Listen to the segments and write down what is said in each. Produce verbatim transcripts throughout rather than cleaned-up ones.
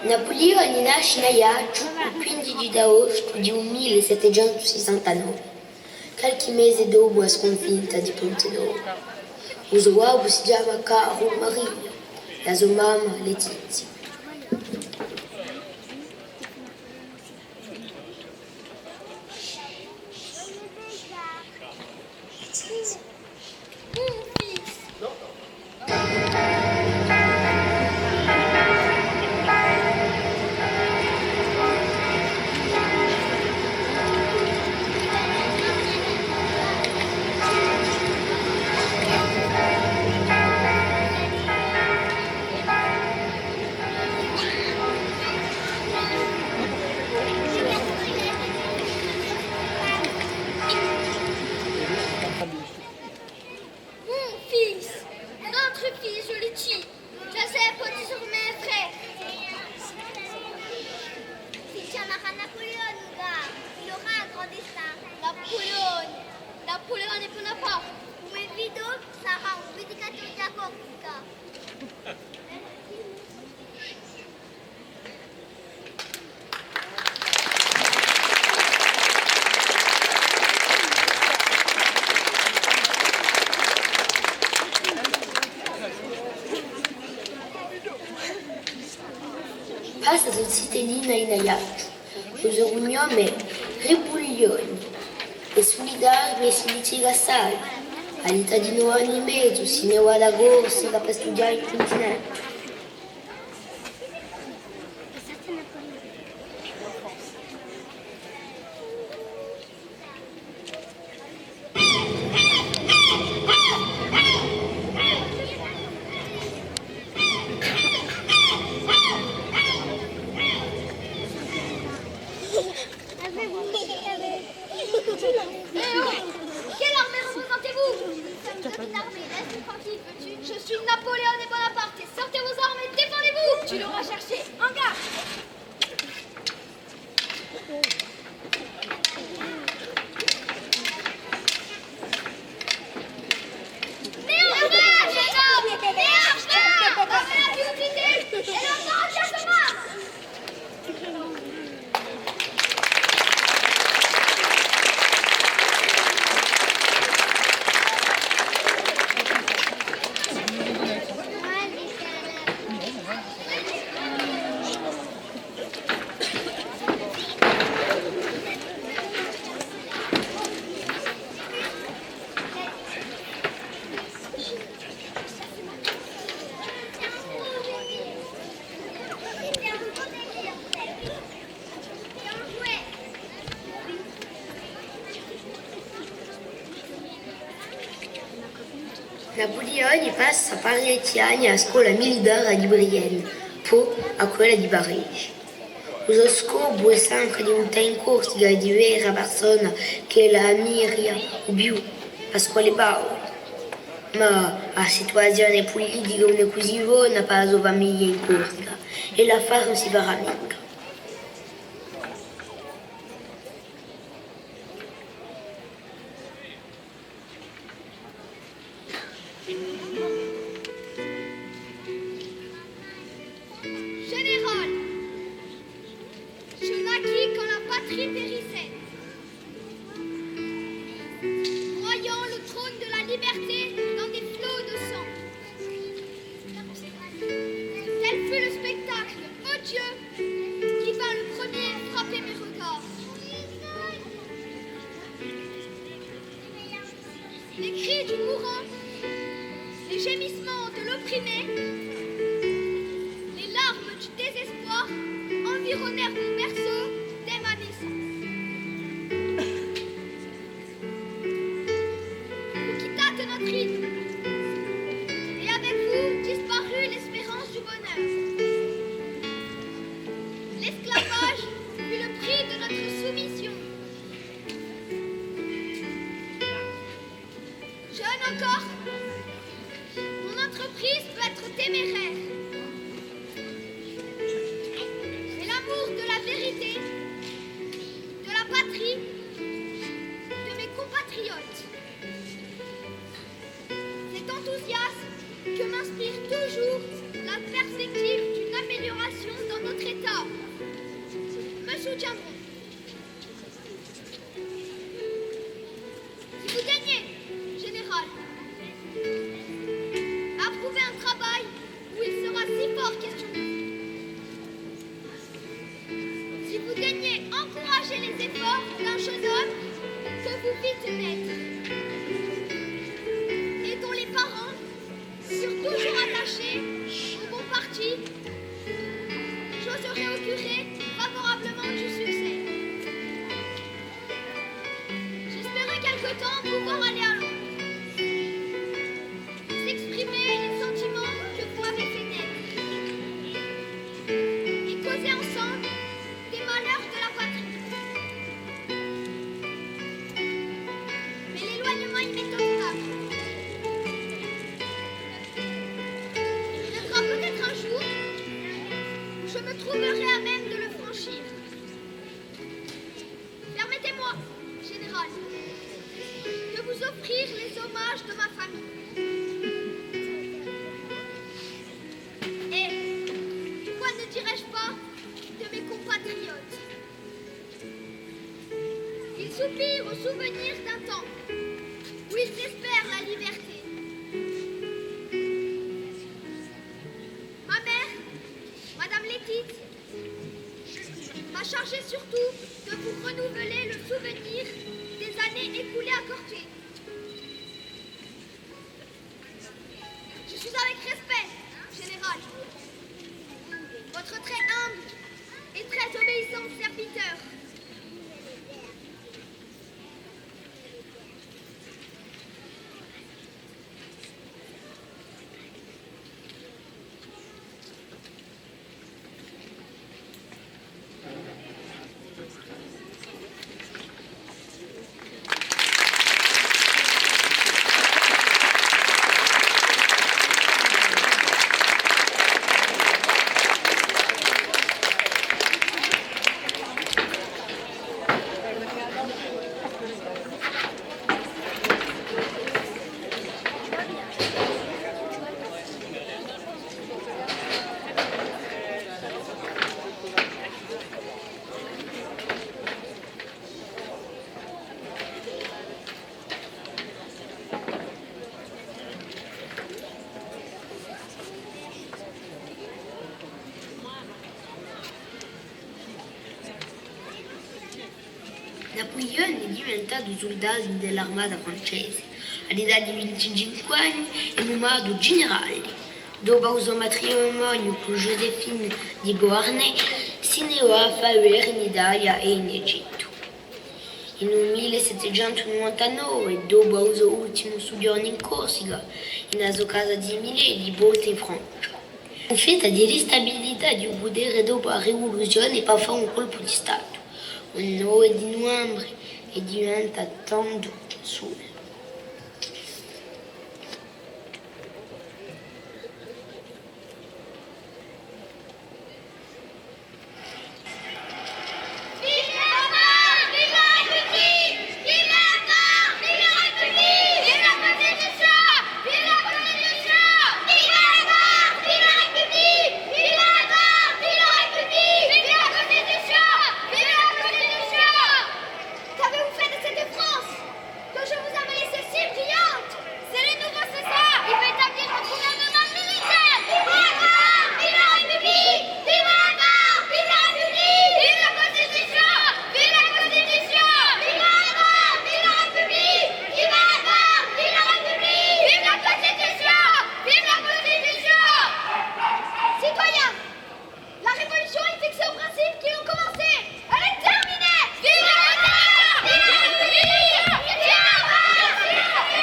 Napulioni nasce in Aiacciu u quindici d'aostu di u mille settecentu sessantanove, qualchì mese dopu a scunfitta di Ponte Novu. U so babbu si chjama Carlu Maria è a so mamma Letizia. Mon fils, notre fils, je le tue. Giuseppu, tu seras mon frère. Si chjamarà Napulione, gars. Il aura un grand destin. Napulione, Napulione Bonaparte. U me figliolu sarà un predicatore di a Corsica. Passa stu zitellinu in Aiacciu, u so cugnomu hè Ribuglioni, hè sulitariu è si litiga assai. À l'età di nove anni è mezu si ne và in Corsica per studià in cuntinente. Napulione passa parechji anni à a scola militare di Brienne, po à quella di Parigi. U so scopu hè sempre di muntà in Corsica è di vede a persona ch'ellu ammira u più, Pasquale Paoli. Ma a situazione pulitica ùn hè cusì bona per a so famiglia in Corsica, è l'affare ùn si farà micca. Général, je naquis quand la patrie périssait. Noyant le trône de la liberté dans des flots de sang. Tel fut le spectacle odieux qui vint le premier frapper mes regards. Les cris du mourant, les gémissements de l'opprimé, les larmes du désespoir environnèrent mon berceau dès ma naissance. Vous quittâtes notre île, et avec vous disparut l'espérance du bonheur. L'esclavage fut le prix de notre soumission. Jeune encore, mon entreprise peut être téméraire. Mais l'amour de la vérité, de la patrie, de mes compatriotes, cet enthousiasme que m'inspire toujours la perspective d'une amélioration dans notre État me soutiendront. Si vous daignez, général, approuver un travail où il sera si fort question de vous, si vous daignez encourager les efforts d'un jeune homme que vous vîtes naître et dont les parents furent toujours attachés au bon parti, j'oserai augurer favorablement du succès. J'espérais quelque temps pouvoir aller à Londres, vous exprimer les sentiments que vous m'avez fait naître et causer ensemble des malheurs de la patrie. Mais l'éloignement inexorable viendra peut-être un jour où je me trouverai à même de le franchir. Permettez-moi, général, de vous offrir les hommages de ma famille. Et, pourquoi ne dirais-je pas, de mes compatriotes. Ils soupirent au souvenir d'un temps où ils espèrent la liberté. Ma mère, Madame Letizia, m'a chargé surtout de vous renouveler le souvenir des années écoulées à Corte. Je suis avec respect, général, votre très humble et très obéissant serviteur. Napulione hè diventatu suldatu in l'armata francese. À l'età di vinticinque anni hè numatu generale. Dopu u so matrimoniu cù Joséphine di Beauharnais, si ne và à fà a guerra in Italia è in Egittu. In u mille settecentu nuvantanovi, dopu à u so ultimu sughjornu in Corsica, in a so casa di Milè, li porta in Francia. Prufetta di l'instabilità di u putere dopu a Rivuluzione pà fà un colpu di statu. U nove di nuvembre è diventa tandu sole. Qu'avez-vous fait de cette France que je vous avais laissée si brillante ? C'est le nouveau César. Il veut établir un gouvernement militaire. Vive la République ! Vive la République ! Vive la Constitution ! Vive la Constitution ! Vive la République ! Vive la Constitution ! Vive la Constitution ! Citoyens, la révolution est fixée aux principes qui l'ont commencée. Elle est terminée. Vive la Révolution ! Vive la Révolution ! Vive la Révolution !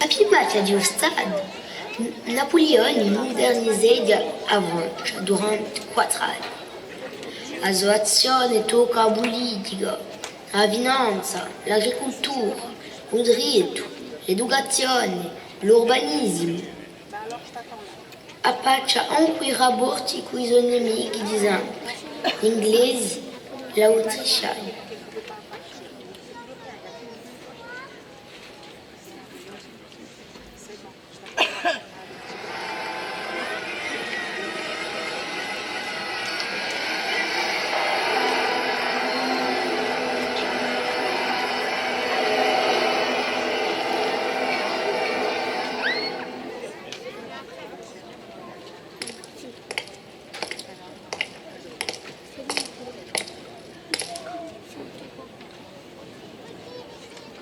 A più bassa di u stadu, N-, Napulione mudernizzeghja a Francia durante quattru anni. A so azzione tocca a pulitica, a finanza, l'agricultura, u drittu, l'educazione, l'urbanisimu. Affaccia ancu i rapporti cù i so nemichi di sempri, l'Inglesi, l'Austriachi.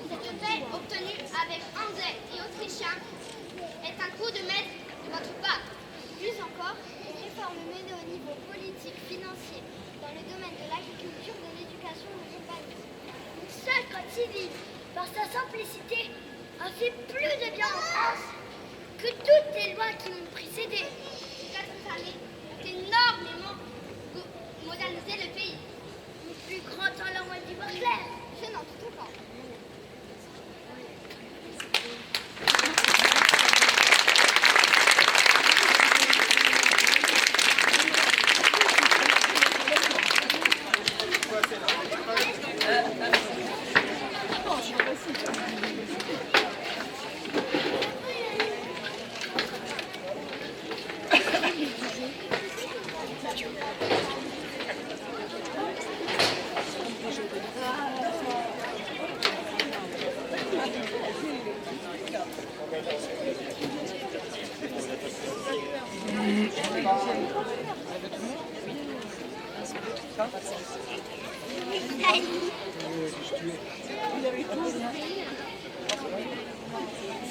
Cette paix obtenue avec Anglais et Autrichiens est un coup de maître de votre part. Plus encore, les réformes menées au niveau politique, financier, dans le domaine de l'agriculture, de l'éducation, de l'urbanisme. Une seule code civile, par sa simplicité, a fait plus de bien en France que toutes les lois qui l'ont précédée. Ces quatre années ont énormément go-, modernisé le pays. Le plus grand talent, on dit Barclay. Je n'en doute pas.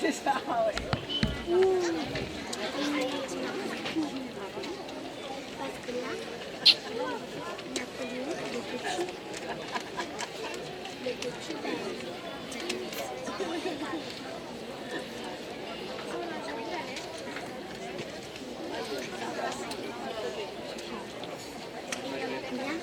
C'est ça, ouais. Parce que là, Napoléon, il était petit. Il était petit, ben, il y en a combien ?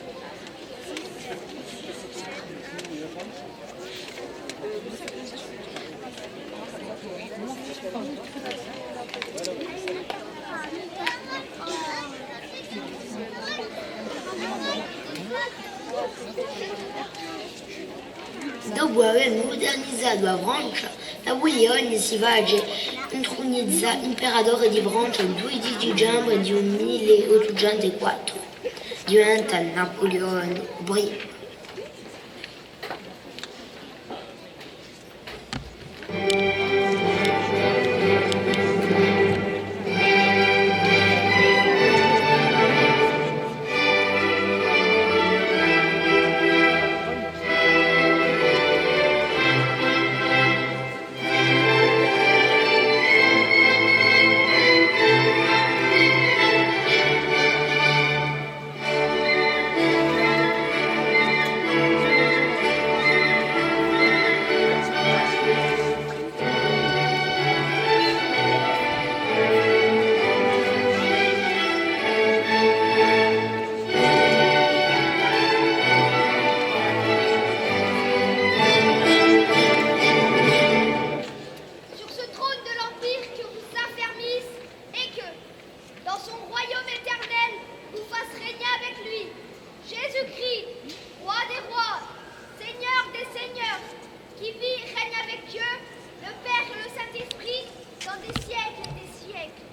Dopu avè mudernizatu a Francia, Napulione si face intrunizà imperatore di Francia u dui di dicembre di u mille ottucentu quattru, diventa Napulione u primu. Sur ce trône de l'empire que vous affermissez et que, dans son royaume éternel, vous fasse régner avec lui Jésus-Christ, roi des rois, seigneur des seigneurs, qui vit et règne avec Dieu, le Père et le Saint-Esprit, dans des siècles et des siècles.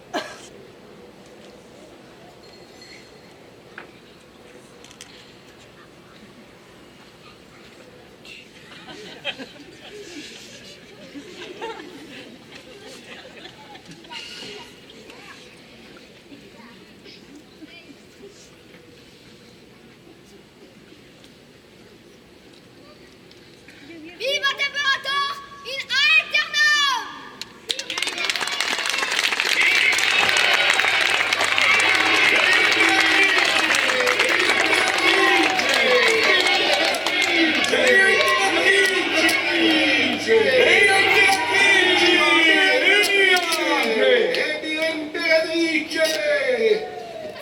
Vivat Imperator in aeternum!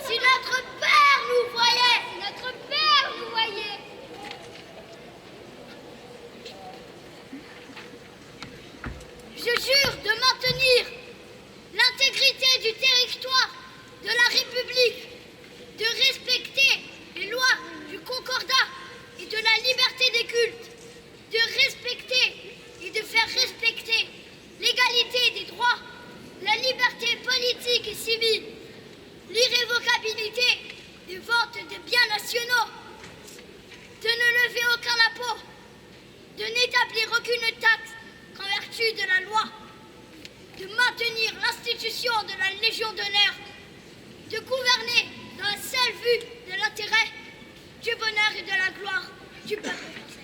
C'est notre père, nous voyez, c'est notre père, nous voyez. Je jure de maintenir l'intégrité du territoire de la République, de respecter les lois du Concordat et de la liberté des cultes, de respecter et de faire respecter l'égalité des droits, la liberté politique et civile, l'irrévocabilité des ventes de biens nationaux, de ne lever aucun impôt, de n'établir aucune taxe qu'en vertu de la loi, de maintenir l'institution de la Légion d'honneur, de gouverner dans la seule vue de l'intérêt, du bonheur et de la gloire du peuple français.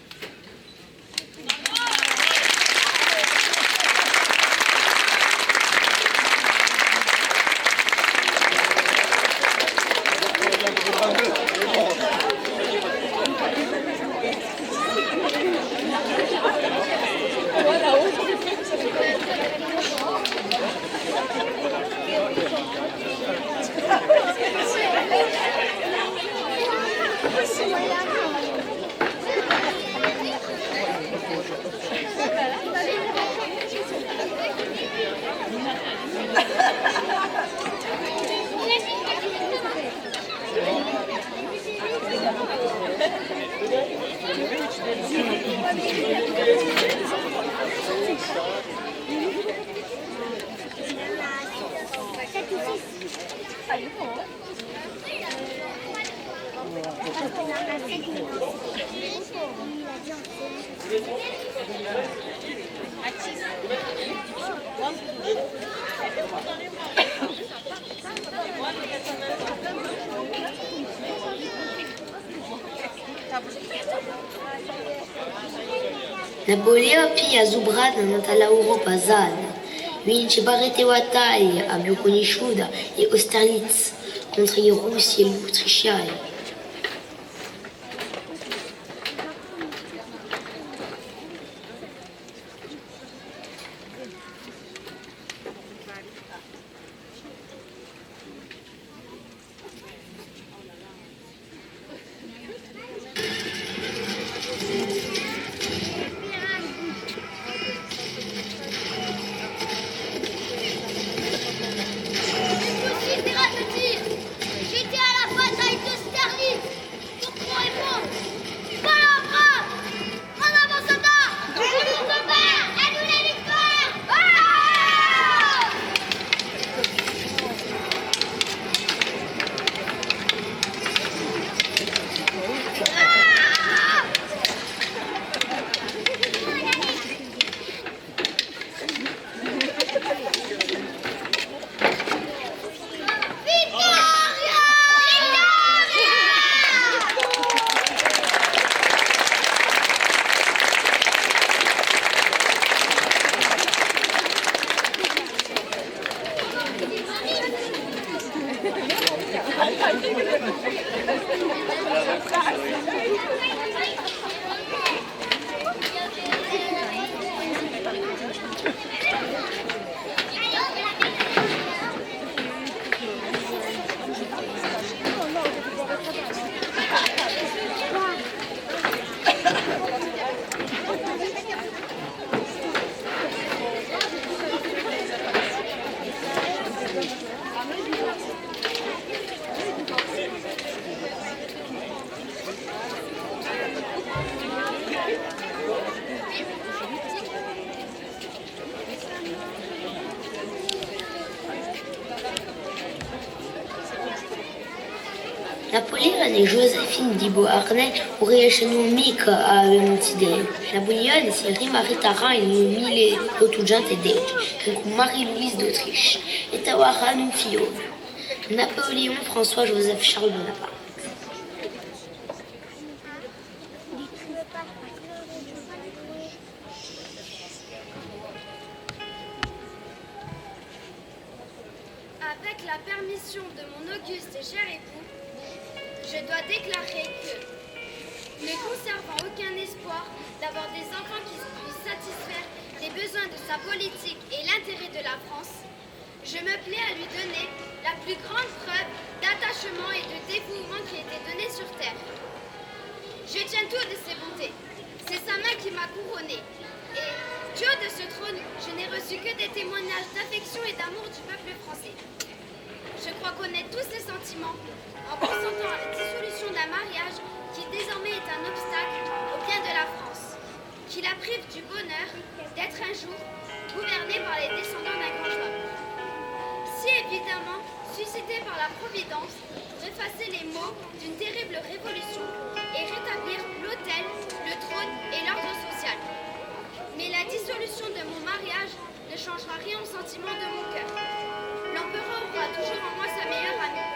Napulione piglia a suprana nant'à l'Europa sana, vince parechje battaglie, a più cunnisciuta hè Austerlitz, contr'à i Russi è l'Austriachi. J'étais à la bataille d'Austerlitz. Napulione è Joséphine di Beauharnais ùn riescenu micca à avè un zitellu. Napulione si rimaritarà in u mille ottucentu dece cù Marie-Louise d'Autriche è avaranu un figliolu, Napoléon François-Joseph Charles Bonaparte. Avec la permission de mon auguste et cher époux, je dois déclarer que, ne conservant aucun espoir d'avoir des enfants qui puissent satisfaire les besoins de sa politique et l'intérêt de la France, je me plais à lui donner la plus grande preuve d'attachement et de dévouement qui ait été donnée sur terre. Je tiens tout de ses bontés. C'est sa main qui m'a couronné. Et, du haut de ce trône, je n'ai reçu que des témoignages d'affection et d'amour du peuple français. Je crois connaître tous ses sentiments en consentant à la dissolution d'un mariage qui désormais est un obstacle au bien de la France, qui la prive du bonheur d'être un jour gouvernée par les descendants d'un grand homme. Si évidemment suscité par la Providence pour effacer les maux d'une terrible révolution et rétablir l'autel, le trône et l'ordre social. Mais la dissolution de mon mariage ne changera rien au sentiment de mon cœur. L'empereur aura toujours en moi sa meilleure amie.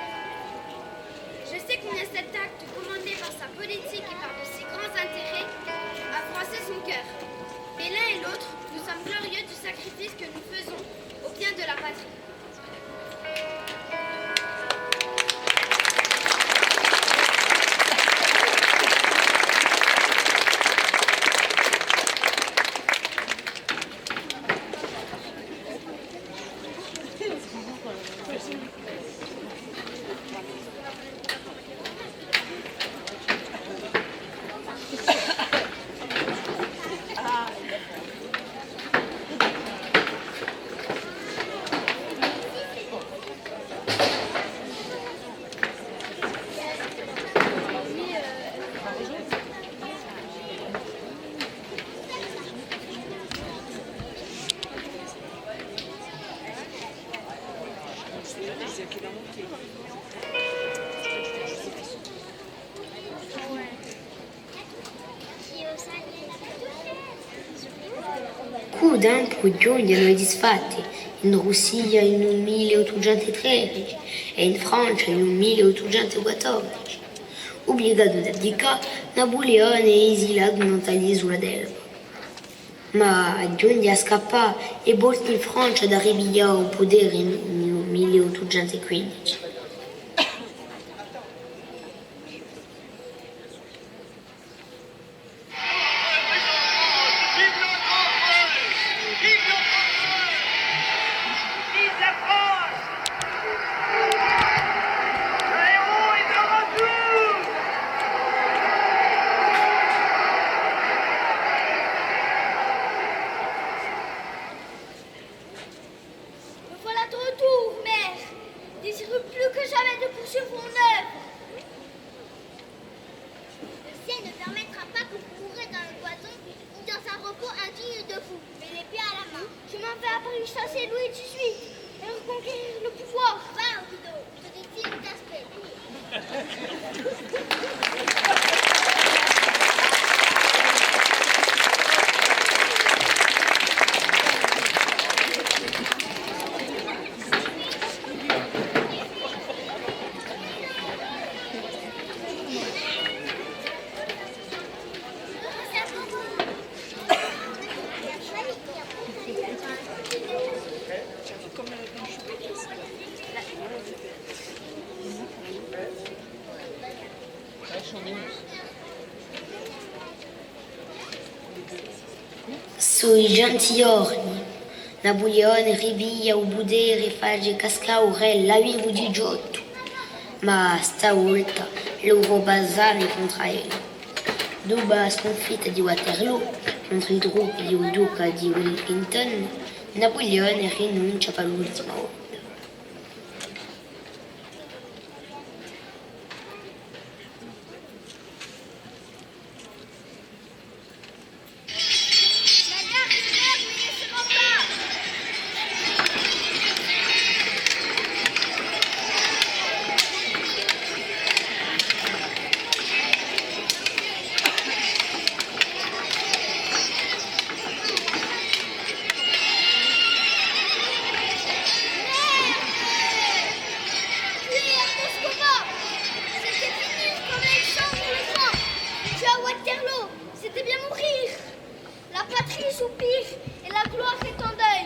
Je sais combien cet acte, commandé par sa politique et par de si grands intérêts, a froissé son cœur. Mais l'un et l'autre, nous sommes glorieux du sacrifice que nous faisons au bien de la patrie. Cù u tempu ghjunghjenu e disfatte, in Russia in u mille ottucentu tredeci è in Francia in u mille ottucentu quattordeci. Ubligatu ad abdicà, Napulione hè esilatu nant'à l'isula d'Elba. Ma ghjunghje à scappà è volta in Francia d'arripiglià u putere in, in u mille ottucentu quindeci. Me voilà de retour, mère. Désireux plus que jamais de poursuivre mon œuvre. Le ciel ne permettra pas que vous mourrez dans le poison ou dans un repos indigne de vous. Mais l'épée à la main, je m'en vais à Paris chasser Louis dix-huit et reconquérir le pouvoir. Va, Guido, je te tiens d'aspect. Sò i genti ghjorni. Napulione ripiglia u putere è face cascà u rè Louis diciottu. Ma sta volta l'Europa s'arma contr'à ellu. Dopu a scunfitta di Waterloo contr'à i truppi di u duca di Wellington, Napulione rinuncia pà l'ultima volta. Puis à Moscova, c'était fini comme Alexandre le Grand. Puis à Waterloo, c'était bien mourir. La patrie soupire et la gloire est en deuil.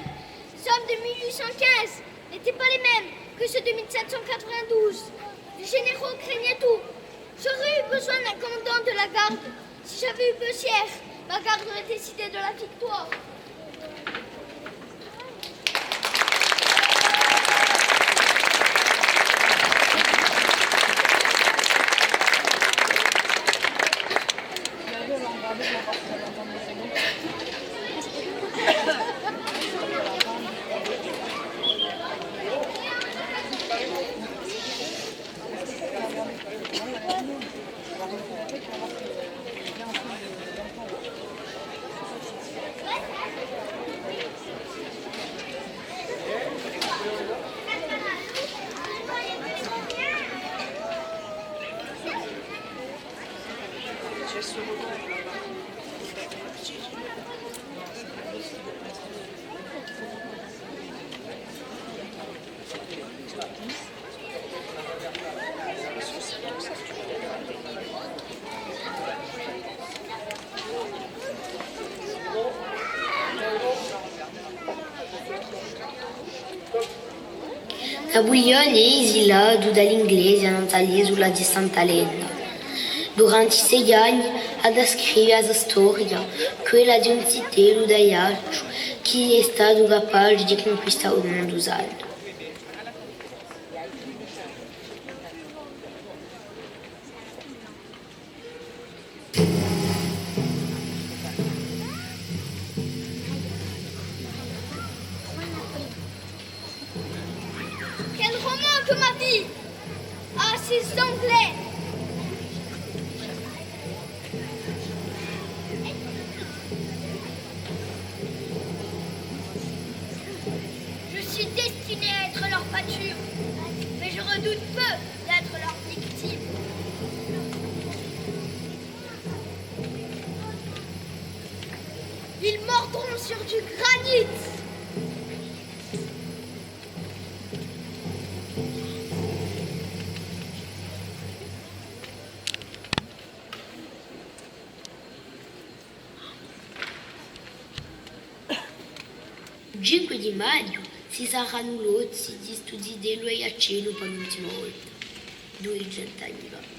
Ceux de mille huit cent quinze n'étaient pas les mêmes que ceux de mille sept cent quatre-vingt-douze. Les généraux craignaient tout. J'aurais eu besoin d'un commandant de la garde. Si j'avais eu Bessières, ma garde aurait décidé de la victoire. Napulione hè esilatu da l'Inglesi annant'à l'isula di Sant'Elena. Durante i so anni hà da scrive a so storia, quella di un zitellu d'Aiacciu chì hè statu capace di cunquistà u mondu sacru. Quel roman que ma vie à ces Anglais. Je suis destiné à être leur pâture, mais je redoute peu d'être leur victime. Ils mordront sur du granit. U cinque di maghju ci saranu l'ozzi di stu zitellu aiacciellu pà l'ultima volta, duiecentu anni fà.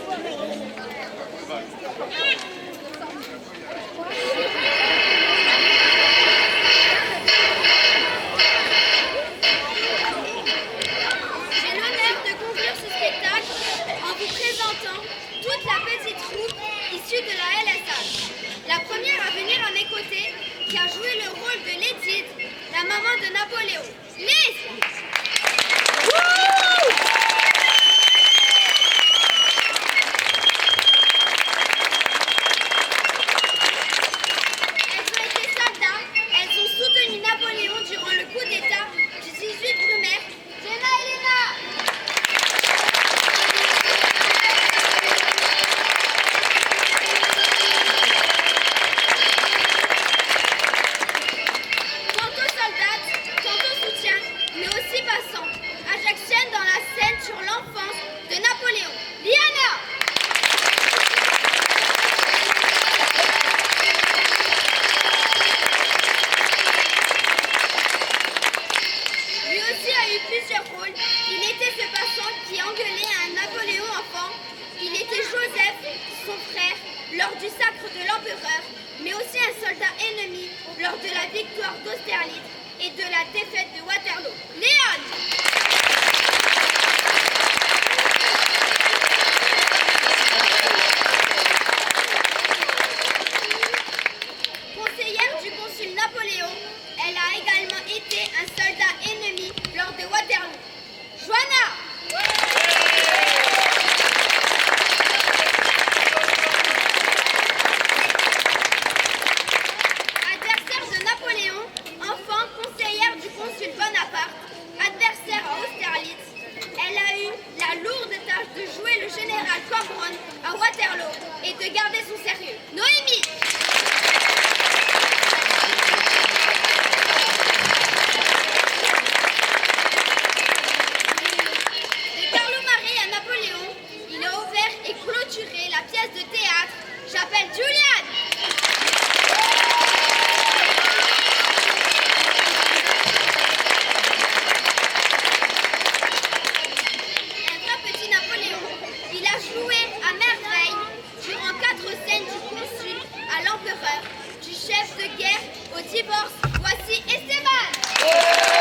J'ai l'honneur de conclure ce spectacle en vous présentant toute la petite troupe issue de la L S A. La première à venir à mes côtés, qui a joué le rôle de Lady Di, la maman de Napoléon. Lise. Elles ont été soldats, elles ont soutenu Napoléon durant le coup d'État du dix-huit Brumaire. Jenna, Elena. Tantôt soldate, tantôt soutien, mais aussi passante, ajaccienne dans la Seine sur l'enfance de Napoléon. Liana. Lui aussi a eu plusieurs rôles. Il était ce passant qui engueulait un Napoléon enfant. Il était Joseph, son frère, lors du sacre de l'empereur, mais aussi un soldat ennemi lors de la victoire d'Austerlitz et de la défaite de Waterloo. Léane. Conseillère du consul Napoléon, elle a également été un soldat ennemi lors de Waterloo. Joanna. Adversaire de Napoléon, enfant conseillère du consul Bonaparte, adversaire à Austerlitz, elle a eu la lourde tâche de jouer le général Cambronne à Waterloo et de garder son sérieux. Noémie. De Carlomagny à Napoléon, il a ouvert et clôturé la pièce de théâtre J'appelle Julian. Un vrai petit Napoléon, il a joué à merveille durant quatre scènes du consul à l'empereur, du chef de guerre au divorce. Voici Esteban.